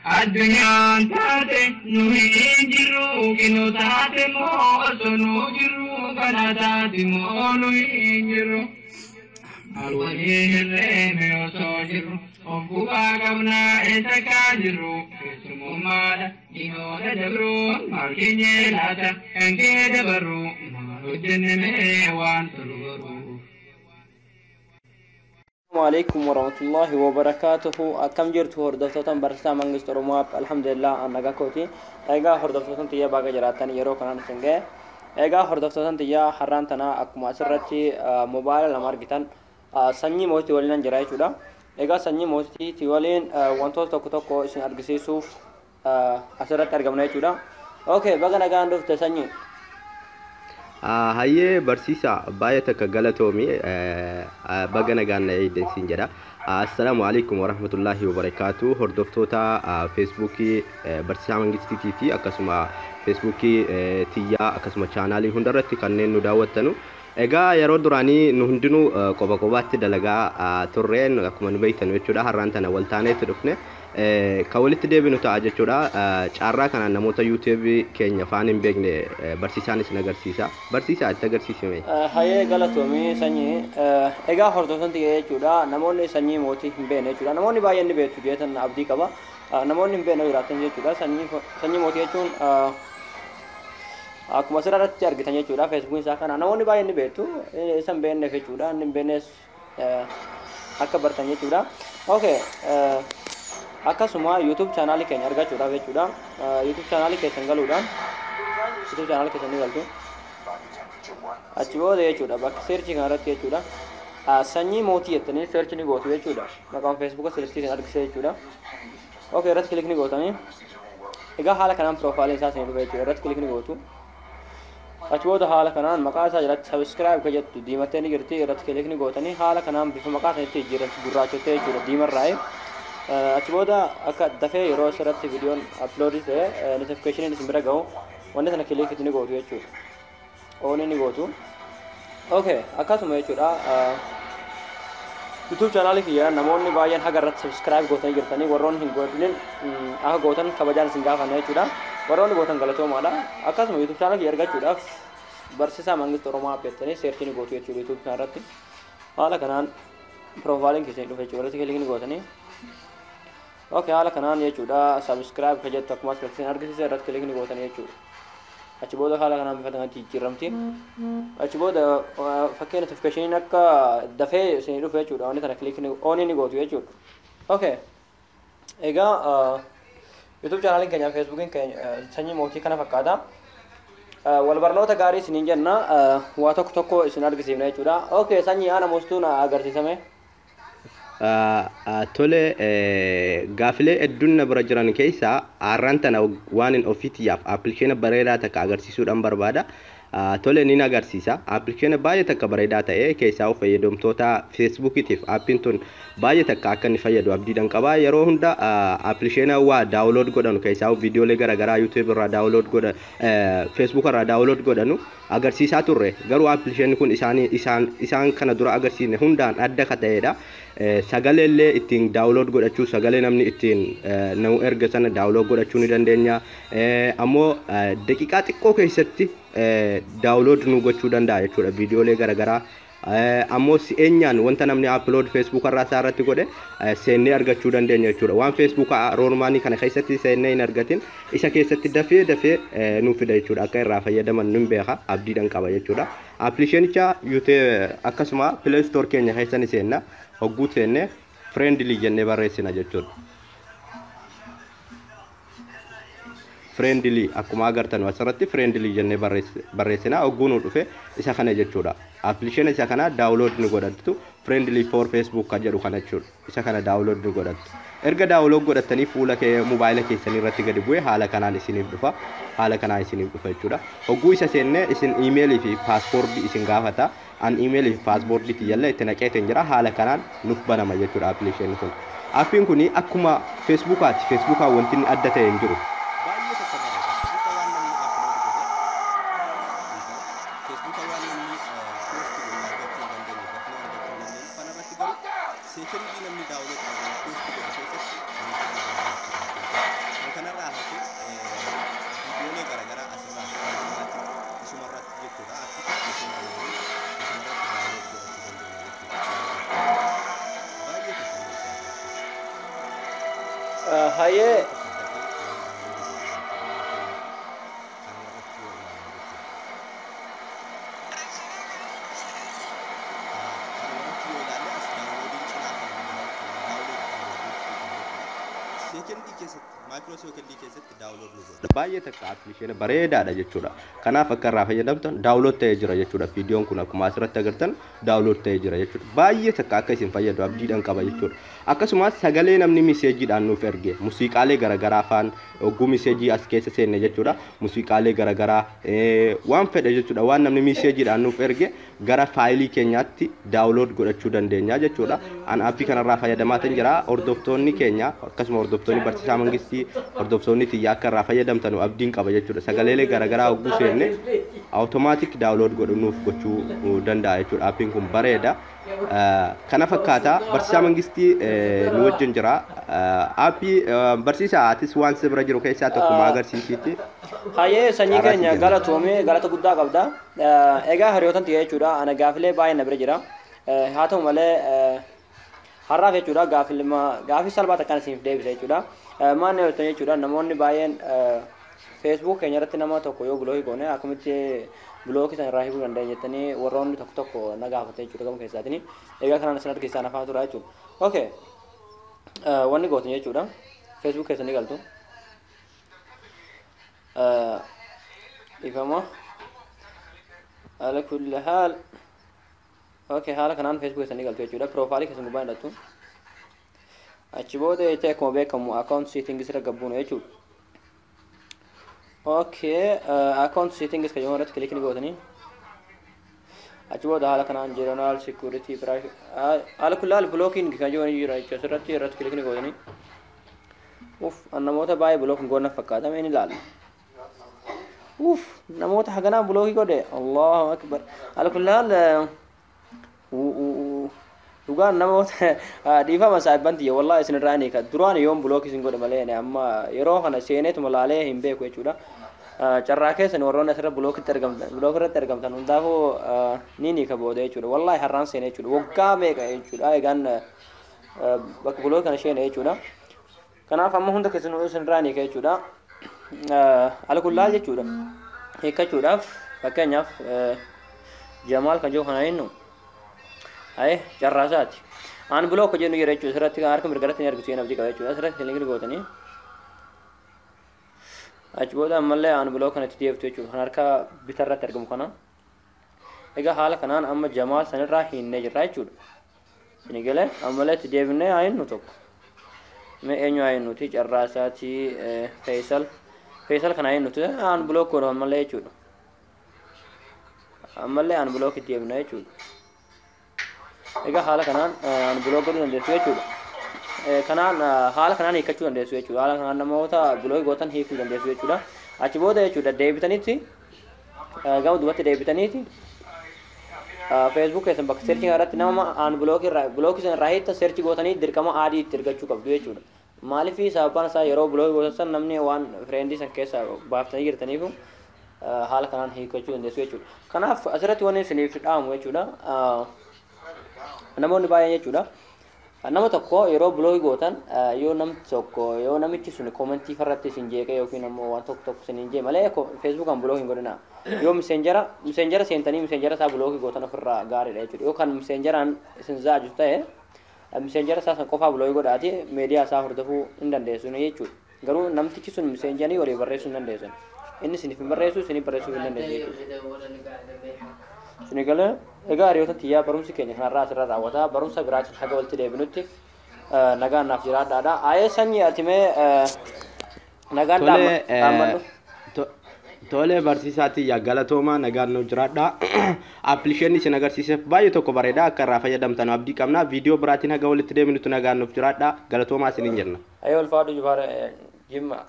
Addunyaan taate nu hin jirru, kinoo taate moo osoo nu jirru, kana taate moo nu hin jirru. Maal waliin hirreeme osoo jirru, of gubaa qabnaa eessa kaa jirru, keessummaadha dhiyooda dabruun maal keenya laata kan kee dabarru, maal hojjenne mee waan tolu garuu. Assalamu alaikum warahmatullahi wabarakatuhu. Akkam jirtu hordoftoota Barsiisaa Mangistuu Oromoo? Alhamdulillah, nagaa kooti. Egaa hordoftoota xiyya, baga jiraattan yeroo kanaan isin ga'e. Egaa hordoftoota xiyyaa, har'aan tana akkuma asirratti mobaayila lama argitan, Sanyii Mootii waliin jira jechuudha. Egaa Sanyii Mootiitii waliin wantoota tokko tokko isin argisiisuuf asirratti argamna jechuudha. Okay, baga nagaan dhufte, Sanyii. Hayyee barsiisaa, baay'ee takka galatoomi, baga nagaan na eegden siin jedha. Assalaamu alaikum warahmatullaahi wabarakaatu. Hordoftoota Feesbuukii Barsiisaa Mangistiitii fi akkasuma Feesbuukii tiyyaa akkasuma chaanaalii hundarratti kanneen nu daawwattanu. Egaa yeroo duraanii nu hundinuu qoba qobaatti dalagaa turreen akkuma nu beektanu jechuudha. Har'aan tana wal taaneetti dhufne kan walitti deebinu ta'a jechuudha. Carraa kanaan namoota yuutuubii keenya faan hin beekne barsiisaan isin agarsiisa. Barsiisaa, itti agarsiisime. Hayyee, galatoomii, Sanyii. Egaa hordoftoonni jechuudha, namoonni Sanyii Mootii hin beekne jechuudha. Namoonni baay'een ni beektu jeetan abdii qaba. Namoonni hin beekne jiraatan jechuudha. Sanyii Mootii jechuun akkuma asirratti argitan jechuudha. Feesbuukiin isaa kana namoonni baay'een ni beektu. Isa hin beekneef jechuudha. Inni hin beeknes akka bartan jechuudha. Okay. Akkasuma YouTube chaanaalii keenya argachuudhaaf jechuudha. YouTube chaanaalii keessan galuudhaan, YouTube chaanaalii keessan ni galtu. Achi booda jechuudha, bakka searchii kanarratti jechuudha, Sanyii Mootii jettanii search ni gootu jechuudha. Maqaan Feesbuuka sirriitti isin argisiisa jechuudha. Okay, irratti click ni gootanii. Egaa haala kanaan piroofaayiliin isaa isin dhufa jechuudha. Irratti click ni gootu. Achi booda haala kanaan maqaa isaa jalatti subscribe ka jettu diimattee ni jirti. Irratti click ni gootanii, haala kanaan bifa maqaa isinitti jijjiiramti, gurraachottee jechuudha diimarraa'ee. Achi booda akka dafee yeroo asirratti viidiyoon upload ta'e notification isin bira gahu wanni sana click ni gootu jechuudha. On ni gootu. Okay, akkasuma jechuudha. YouTube chaanaalii kiyya namoonni baay'een haga irratti subscribe gootanii jirtanii, warroonni hin godhin akka gootan kabajaan isin gaafanna jechuudha. Warroonni gootan galatoomaadha. Akkasuma YouTube chaanaalii kiyya argachuudhaaf Barsiisaa Mangistuu Oromoo jettanii search ni gootu jechuudha YouTube kanarratti. Haala kanaan piroofaayiliin keessan dhufa jechuudha. Irratti click ni gootanii. Okay, haala kanaan jechuudha, subscribe ka jettu akkuma asirratti argisiisa, irratti click ni gootanii jechuudha. Achi booda haala kanaan bifa kanatti jijjiiramti. Achi booda fakkii notification akka dafee isinii dhufu jechuudha. Wanni tana click on ni gootu jechuudha. Okay. Egaa YouTube chaanaaliin keenya, Feesbuukiin keenya Sanyii Mootii kana fakkaata. Wal barnoota gaarii isiniin jenna, waa tokko tokko isin argisiifna jechuudha. Okay, Sanyii, ana moostuun agarsiisame. Tole, gaafilee hedduun na bira jiran keessaa har'aan tana waan hin ofiitiyyaaf appilikeena bareedaa takka agarsiisuudhaan barbaada. Tole, nin agarsiisa. Appilikeena baay'ee takka bareedaa ta'e keessaa fayyadamtoota Feesbuukiitiif aappiin tun baay'ee takka akka inni fayyadu abdiidhaan qaba. Yeroo hunda appilikeena waa download godhanu keessaa viidiyoolee garaagaraa YouTube irraa download godhan, Facebook irraa download godhanu agarsiisaa turre. Garuu appilikeeniin kun isaan kana dura agarsiisne hundaan adda ka ta'edha. Sagalee illee ittiin download godhachuu, sagalee namni ittiin nu erga sana download godhachuu ni dandeenya. Ammoo daqiiqaa xiqqoo keessatti download nu gochuu danda'a jechuudha viidiyoolee garaagaraa. Ammoo si'eenyaan wanta namni upload Facebook irraa isaa irratti godhe seennee argachuu dandeenya jechuudha. Waan Facebook roormaanii kana keessatti seennee hin argatin isa keessatti dafee dafee nuuf fida jechuudha. Akka irraa fayyadaman nun beeka, abdiidhaan qaba jechuudha. Appilikeenicha akkasuma Play Store keenya keessa ni seenna. Hogguu seenne Friendly jennee barreessina jechuudha. Friendly akkuma agartan asirratti Friendly jennee barreessina, hogguu nu dhufe isa kana jechuudha. Appilikeena isa kana download ni godhattu, Friendly for Facebook kan jedhu kana jechuudha. Isa kana download ni godhattu. Erga download godhattanii fuula kee mobaayila keessanii irratti gadi bu'ee haala kanaan isiniif dhufa. Haala kanaan isiniif dhufa jechuudha. Hogguu isa seennee isin iimeelii fi paaspoortii isin gaafata. An iimeelii fi paaspoortii kiyyallee itti naqeetiin jira. Haala kanaan nuuf banama jechuudha appilikeeshinni kun. Aappiin kun akkuma Feesbuukaati. Feesbuukaan wanti inni adda ta'e hin jiru. Baay'ee tokko bareeda. Feesbuuka waan namni upload godhe, Feesbuuka waan namni post godhe argachuu hin dandeenye, dafnee argachuu hin dandeenye. Kanarratti garuu seekendii namni download godhe post godhe keessatti nuuf danda'a jechuudha. Hayyee. Takka dafee waan download godhu, kanuma irratti yoo ilaalan jechuudha. Kanuma irratti yoo ilaalle, as downloadiin cinaa kana ni jira jechuudha. Download kana gochuu jechuudha. Seekendii keessatti, micro seekendii keessatti download nu godha. Baay'ee takka appilikeeshina bareedaadha jechuudha. Kanaaf akka irraa fayyadamtan, download ta'ee jira jechuudha. Viidiyoon kun akkuma asirratti agartan download ta'ee jira jechuudha. Baay'ee takka akka isin fayyadu abdiidhaan qaba jechuudha. Akkasumas sagalee namni miseejiidhaan nuuf erge, muuziqaalee garaagaraa faan hogguu miseejii as keessa seenne jechuudha. Muuziqaalee garaagaraa, waan fedhe jechuudha. Waan namni miseejiidhaan nuuf erge gara faayilii keenyaatti download godhachuu dandeenya jechuudha. An aappii kanarraa fayyadamaatiin jira. Hordoftoonni keenya, akkasuma hordoftoonni barsiisaa mangistii, hordoftoonni tiyyaa akka irraa fayyadamtanu abdiin qaba jechuudha. Sagaleelee garaagaraa hogguu seenne automatic download godhu nuuf gochuu danda'a jechuudha. Aappiin kun bareeda. Kana fakkaata, barsiisaa mangistii nu wajjin jira. Aappii barsiisaa, atis waan si bira jiru keessaa tokkuma agarsiisiiti. Hayyee, sanyii Carraa keenya si kenna. Galatoomee, galata guddaa qabda. Egaa hiriyoota tiyya jechuudha. Ana gaafilee baay'ee na bira jira. Haa ta'u malee, har'aaf jechuudha gaafii salphaa takkaan isiniif deebisa jechuudha. Maal na jettan jechuudha, namoonni baay'een Facebook keenya irratti nama tokko yoo block goone akkamitti block sana irraa hiikuu dandeenya jettanii warroonni tokko tokko na gaafate jechuudha gama keessaatiin. Egaa kanaan isin argisiisaa nafaa tura jechuudha. Okay. Wanni gootan jechuudha. Facebook keessa ni galtu. Ifama. على كل حال. Okay, haala kanaan Facebook keessa ni galtu jechuudha. Profile keessan gubbaa hidhattu. Achi booda jecha akkuma beekamu account settings irra gabbuunu jechuudha. Okay, account settings kan irratti click ni gootanii. Achi booda haala kanaan general, security, privacy, على كل حال blocking kan jiru jira jechuudha. Asirratti irratti click ni gootanii. Uff, namoota baay'ee block hin goone fakkaata, mee ni ilaalla. Uff, namoota haganaa block godhe, الله أكبر. على كل حال dhugaan namoota dhiifama saayibban tiyya, wallahi isin irraa ni duraan yoon block isin godhe malee amma yeroo kana seeneetuma laalee hin beeku jechuudha. Carraa keessan, warroonni asirra blockitti argamtan, block irratti argamtan hundaafuu ni ka booda jechuudha. Wallahi har'aan seenee jechuudha. Waggaa meeqa jechuudha. Egaan bakka block kana seene jechuudha. Kanaaf amma hunda keessan isin irraa ni ka jechuudha. على كل حال jechuudha. Hiikkachuudhaaf, fakkeenyaaf Jamaal kan jiru kana innu aye carraasaati. Unblock jennu jira jechuudha. Asirratti harka mirgaratti ni argitu abdii qaba jechuudha. Asirratti click gootanii achi booda ammallee unblock kanatti deebtu jechuudha. Kan harka bitarratti argamu kana. Egaa haala kanaan amma Jamaal sanirraa hinnee jirra jechuudha. Isin galee, ammallee itti deebinee haa hinnu tokko. Mee eenyu haa hinnuti? Carraasaati, Faisal. Faisal kana haa hinnuti, unblock godhu ammallee jechuudha. Ammallee unblock itti deebina jechuudha. Egaa haala kanaan unblock godhuu dandeessu jechuudha. Kanaan haala kanaan hiikkachuu dandeessu jechuudha. Haala kanaan namoota block gootan hiikuu dandeessu jechuudha. Achi booda jechuudha deebitanitti, gama duubatti deebitaniiti, Facebook keessan bakka searchii irratti nama unblock irraa block sana irraa hiiktan search gootanii dirqama add itti ergachuu qabdu jechuudha. Maaliif? Sababaan isaa yeroo block gootan san namni waan friend san keessa baaftanii jirtaniifu haala kanaan hiikkachuu dandeessu jechuudha. Kanaaf asirratti wanni isiniif dhaamu jechuudha. Namoonni baay'een jechuudha. Nama tokko yeroo block gootan, yoo namni tokko, yoo namichi sun comment farratti isin jeeqee yookiin ammoo waan tokko tokko isin jee malee Facebookaan block hin godhina. Yoo Messenger seentanii Messenger isaa block gootan ofirraa gaariidha jechuudha. Yoo kan Messengeraan isin zaaju ta'e, Messenger isaa san qofaa block godhaati miidiyaa isaa hordofuu hin dandeessu jechuudha. Garuu namtichi sun Messengerii walii barreessuu hin dandeessan. Inni isiniif hin barreessu, isiniif barreessuu hin dandeessu jechuudha. Isin galee? Egaa hiriyoota tiyyaa, barumsi keenya kanarraa asirra raawwata. Barumsa biraatiin haga walitti deebinutti nagaan naaf jiraadhaadha. Ayee sanyii, ati mee nagaan dhaammadhu. Tole, barsiisaa tiyya, galatoomaa, nagaan nuuf jiraadha. Appilikeeshinii isin agarsiiseef baay'ee tokko bareeda, akka irraa fayyadamtan abdii qabna. Viidiyoo biraatiin haga walitti deebinutti nagaan nuuf jiraadha. Galatoomaa isiniin jenna. Ayee, ulfaadhu, Jifaar Jimma.